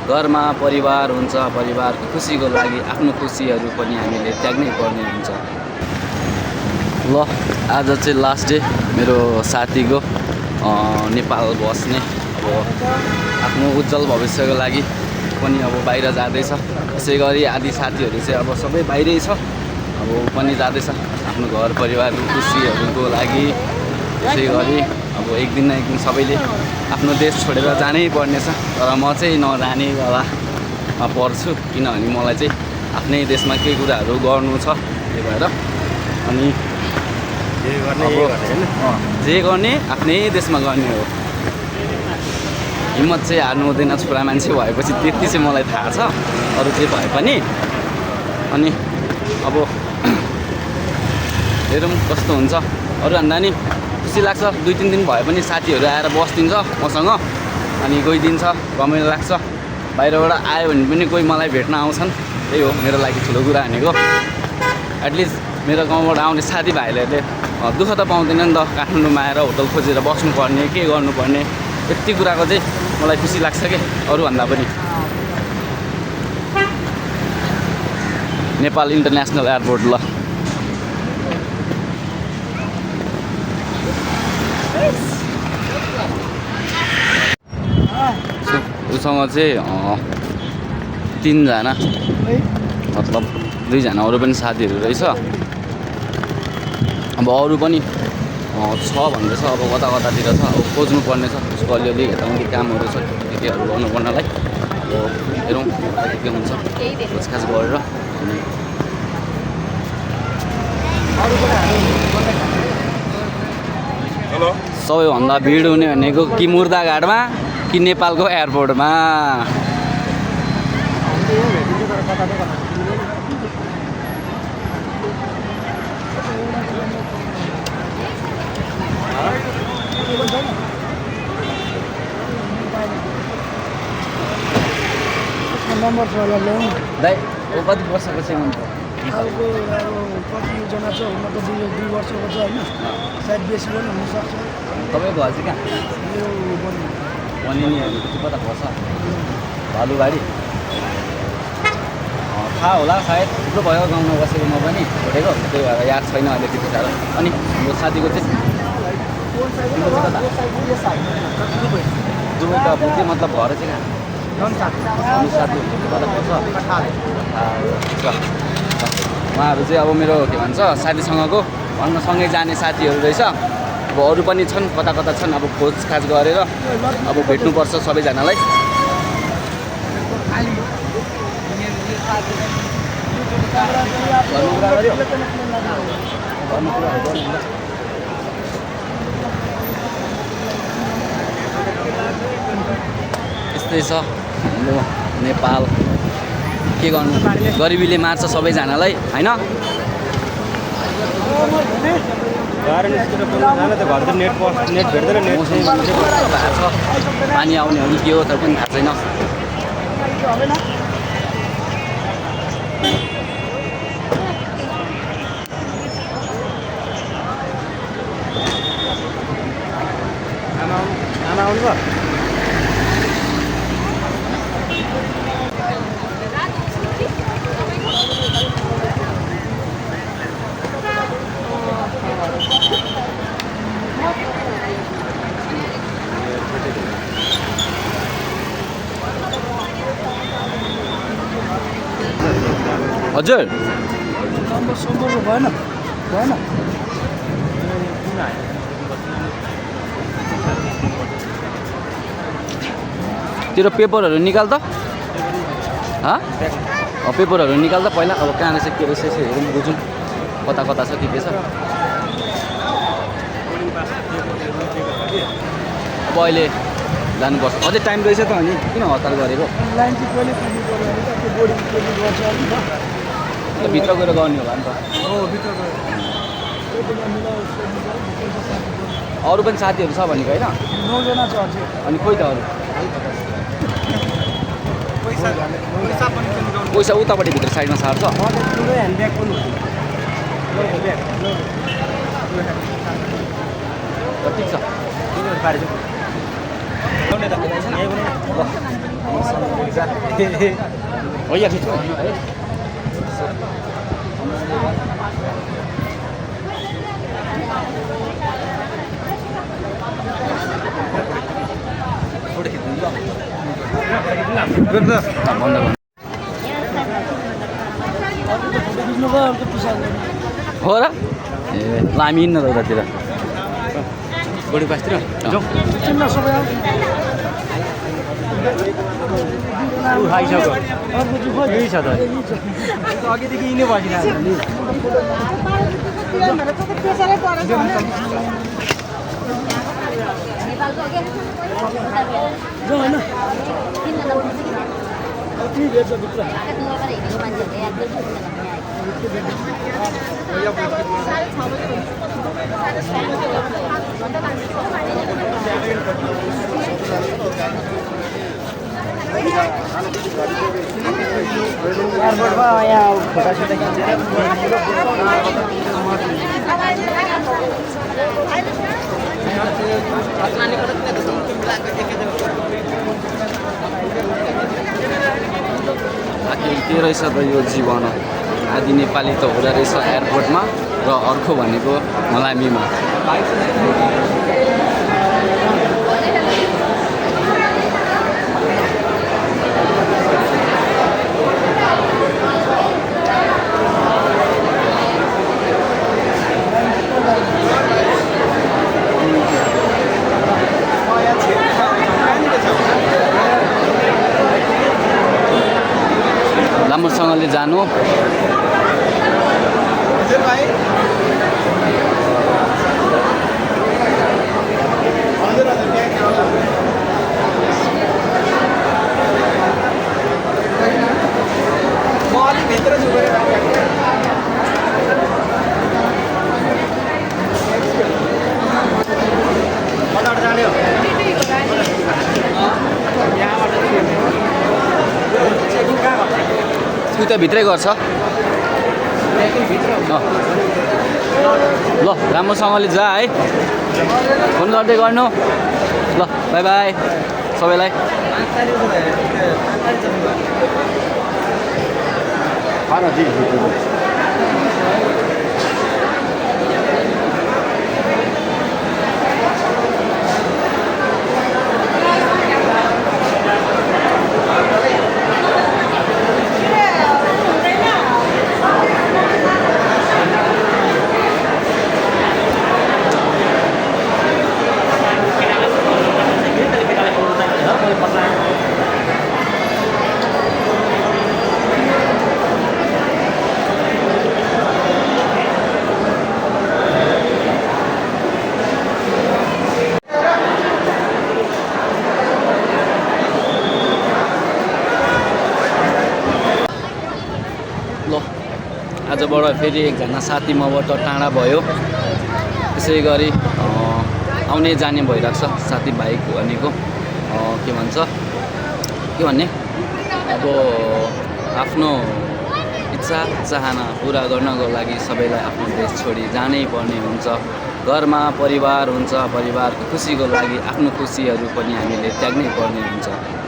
घरमा परिवार हुन्छ, परिवारको खुसीको लागि आफ्नो खुसीहरू पनि हामीले त्याग्नै पर्ने हुन्छ। ल आज चाहिँ लास्ट डे मेरो साथीको नेपाल बस्ने, अब आफ्नो उज्जवल भविष्यको लागि पनि अब बाहिर जाँदैछ। त्यसै गरी आदि साथीहरू चाहिँ अब सबै बाहिरै छ, अब पनि जाँदैछ आफ्नो घर परिवारको खुसीहरूको लागि। त्यसै गरी अब एक दिन न एक दिन सबैले आफ्नो देश छोडेर जानै पर्नेछ, तर म चाहिँ नजाने वालामा पर्छु, किनभने मलाई चाहिँ आफ्नै देशमा केही कुराहरू गर्नु छ। त्यही भएर अनि जे गर्ने आफ्नै देशमा गर्ने हो। हिम्मत चाहिँ हार्नु हुँदैन, छोरा मान्छे भएपछि त्यति चाहिँ मलाई थाहा छ, अरू जे भए पनि। अनि अब हेरौँ कस्तो हुन्छ। अरूभन्दा नि खुसी लाग्छ, 2-3 दिन भए पनि साथीहरू आएर बस्दिन्छ मसँग, अनि गइदिन्छ, रमाइलो लाग्छ। बाहिरबाट आयो भने पनि कोही मलाई भेट्न आउँछन्, त्यही हो मेरो लागि ठुलो कुरा भनेको। एटलिस्ट मेरो गाउँबाट आउने साथीभाइहरूले दुःख त पाउँदैन नि त, काठमाडौँमा आएर होटल खोजेर बस्नुपर्ने, के गर्नुपर्ने, यति कुराको चाहिँ मलाई खुसी लाग्छ कि अरूभन्दा पनि। नेपाल इन्टरनेसनल एयरपोर्ट ल उसँग चाहिँ 3 जना, मतलब 2 जना अरू पनि साथीहरू रहेछ। अब अरू पनि छ भन्दैछ, अब कता कतातिर छ, अब खोज्नु पर्ने छ। उसको अलिअलि यताउति कामहरू छ, केहरू गर्नुपर्नलाई। अब हेरौँ के हुन्छ, खोजखाज गरेर। अनि सबैभन्दा भिड हुने भनेको कि मुर्दाघाटमा कि नेपालको एयरपोर्टमा। नम्बर छ होला ल्याउनु दाइ, कति वर्षको चाहिँ हुन्छ? अर्को अब कतिजना छ, हुन त 2 वर्षको छ होइन, सायद बेसी पनि हुनसक्छ। तपाईँको घर चाहिँ कहाँ? यो बनिनीहरू कता पर्छ? भालुबाडी थाहा होला सायद, थुप्रो भयो गाउँमा बसेको म पनि छोडेको, त्यही भएर याद छैन अहिले त्यति साह्रो। अनि यो साथीको चाहिँ दुईवटा बुझ्दै, मतलब घर चाहिँ कहाँ? साथी कता पर्छ? उहाँहरू चाहिँ अब मेरो के भन्छ साथीसँगको भन्न सँगै जाने साथीहरू रहेछ। अब अरू पनि छन्, कता कता छन्, अब खोजखाज गरेर अब भेट्नुपर्छ सबैजनालाई। यस्तै छ हाम्रो नेपाल, के गर्नु, गरिबीले मार्छ सबैजनालाई होइन। पानी आउने हो कि के हो तर पनि थाहा छैन। आमा आउनु भयो। हजुर नम्बर भएन भएन तेरो पेपरहरू निकाल त। पेपरहरू निकाल त पहिला। अब कहाँ रहेछ के रहेछ यसो हेरौँ, बुझौँ कता कता छ के छ। अब अहिले जानुपर्छ, अझै टाइम रहेछ त। अनि किन हतार गरेको? लाइन चाहिँ कहिले पुग्नु पर्यो भने त त्यो बोर्डिङ चाहिँ गर्छ नि त। भित्र गएर गर्ने होला नि त। हो भित्र गएर अरू पनि साथीहरू छ भनेको होइन? 9 जना छ अझै। अनि खोइ त अरू पैसा उतापट्टि भित्र साइडमा सार्छ। ह्यान्डब्याग पनि ठिक छ। बन्द हो र ए ल हामी हिँड्न त उतातिर बडी पासतिर चिन्न सबै खाइसक्यो यही छ त अघिदेखि यिनै बसिरहेको छ नि होइन के भेट्छ भित्र एयरपोर्टमा यहाँ फोटोसोटो खिचेर आखिर के रहेछ त यो जीवन आदि नेपाली त हुँदो रहेछ एयरपोर्टमा र अर्को भनेको मलामीमा राम्रोसँगले जानु उता भित्रै गर्छ ल राम्रोसँगले जा है फोन गर्दै गर्नु ल बाई बाई सबैलाई आजबाट फेरि एकजना साथी मबाट टाढा भयो त्यसै गरी आउने जाने भइरहेको छ साथीभाइ भनेको के भन्छ के भन्ने अब आफ्नो इच्छा चाहना पुरा गर्नको लागि सबैलाई आफ्नो देश छोडी जानै पर्ने हुन्छ घरमा परिवार हुन्छ परिवारको खुसीको लागि आफ्नो खुसीहरू पनि हामीले त्याग्नै पर्ने हुन्छ